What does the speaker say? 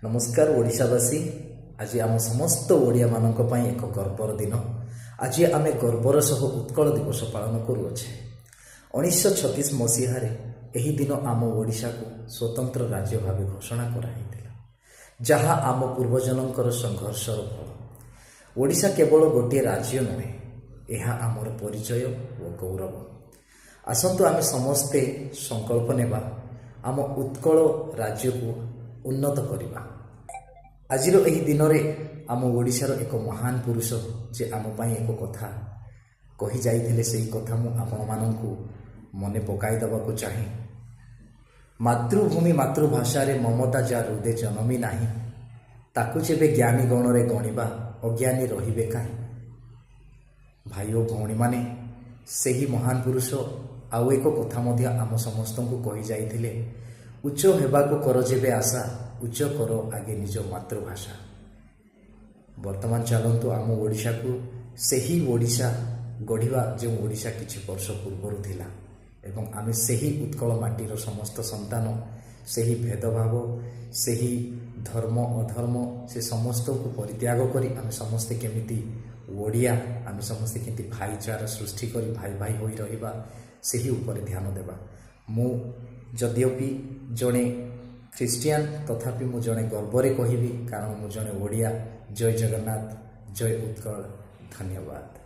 ନମସ୍କାର ଓଡ଼ିଶାବାସୀ। ଆଜି ଆମ ସମସ୍ତ ଓଡ଼ିଆମାନଙ୍କ ପାଇଁ ଏକ ଗର୍ବର ଦିନ। ଆଜି ଆମେ ଗର୍ବର ସହ ଉତ୍କଳ ଦିବସ ପାଳନ କରୁଅଛେ। 1936 ମସିହାରେ ଏହି ଦିନ ଆମ ଓଡ଼ିଶାକୁ ସ୍ୱତନ୍ତ୍ର ରାଜ୍ୟ ଭାବେ ଘୋଷଣା କରାହେଇଥିଲା, ଯାହା ଆମ ପୂର୍ବଜନଙ୍କର ସଂଘର୍ଷର ଫଳ। ଓଡ଼ିଶା କେବଳ ଗୋଟିଏ ରାଜ୍ୟ ନୁହେଁ, ଏହା ଆମର ପରିଚୟ ଓ ଗୌରବ। ଆସନ୍ତୁ ଆମେ ସମସ୍ତେ ସଂକଳ୍ପ ନେବା, ଆମ ଉତ୍କଳ ରାଜ୍ୟକୁ ଉନ୍ନତ କରିବା। ଆଜିର ଏହି ଦିନରେ ଆମ ଓଡ଼ିଶାର ଏକ ମହାନ ପୁରୁଷ ଯେ ଆମ ପାଇଁ ଏକ କଥା କହି ଯାଇଥିଲେ, ସେହି କଥା ମୁଁ ଆପଣମାନଙ୍କୁ ମନେ ପକାଇ ଦେବାକୁ ଚାହେଁ। ମାତୃଭୂମି ମାତୃଭାଷାରେ ମମତା ଯା ହୃଦେ ଜନମି ନାହିଁ, ତାକୁ ଯେବେ ଜ୍ଞାନୀ ଗଣରେ ଗଣିବା, ଅଜ୍ଞାନୀ ରହିବେ କାହିଁ? ଭାଇ ଓ ଭଉଣୀମାନେ, ସେହି ମହାନ ପୁରୁଷ ଆଉ ଏକ କଥା ମଧ୍ୟ ଆମ ସମସ୍ତଙ୍କୁ କହି ଯାଇଥିଲେ, ଉଚ୍ଚ ହେବାକୁ କର ଯେବେ ଆଶା, ଉଚ୍ଚ କର ଆଗେ ନିଜ ମାତୃଭାଷା। ବର୍ତ୍ତମାନ ଚାଲନ୍ତୁ ଆମ ଓଡ଼ିଶାକୁ ସେହି ଓଡ଼ିଶା ଗଢ଼ିବା, ଯେଉଁ ଓଡ଼ିଶା କିଛି ବର୍ଷ ପୂର୍ବରୁ ଥିଲା ଏବଂ ଆମେ ସେହି ଉତ୍କଳ ମାଟିର ସମସ୍ତ ସନ୍ତାନ। ସେହି ଭେଦଭାବ, ସେହି ଧର୍ମ ଅଧର୍ମ, ସେ ସମସ୍ତଙ୍କୁ ପରିତ୍ୟାଗ କରି ଆମେ ସମସ୍ତେ କେମିତି ଓଡ଼ିଆ, ଆମେ ସମସ୍ତେ କେମିତି ଭାଇଚାରା ସୃଷ୍ଟି କରି ଭାଇ ଭାଇ ହୋଇ ରହିବା, ସେହି ଉପରେ ଧ୍ୟାନ ଦେବା। ମୁଁ ଯଦ୍ୟପି ଜଣେ ଖ୍ରୀଷ୍ଟିଆନ, ତଥାପି ମୁଁ ଜଣେ ଗର୍ବରେ କହିବି, କାରଣ ମୁଁ ଜଣେ ଓଡ଼ିଆ। ଜୟ ଜଗନ୍ନାଥ, ଜୟ ଉତ୍କଳ, ଧନ୍ୟବାଦ।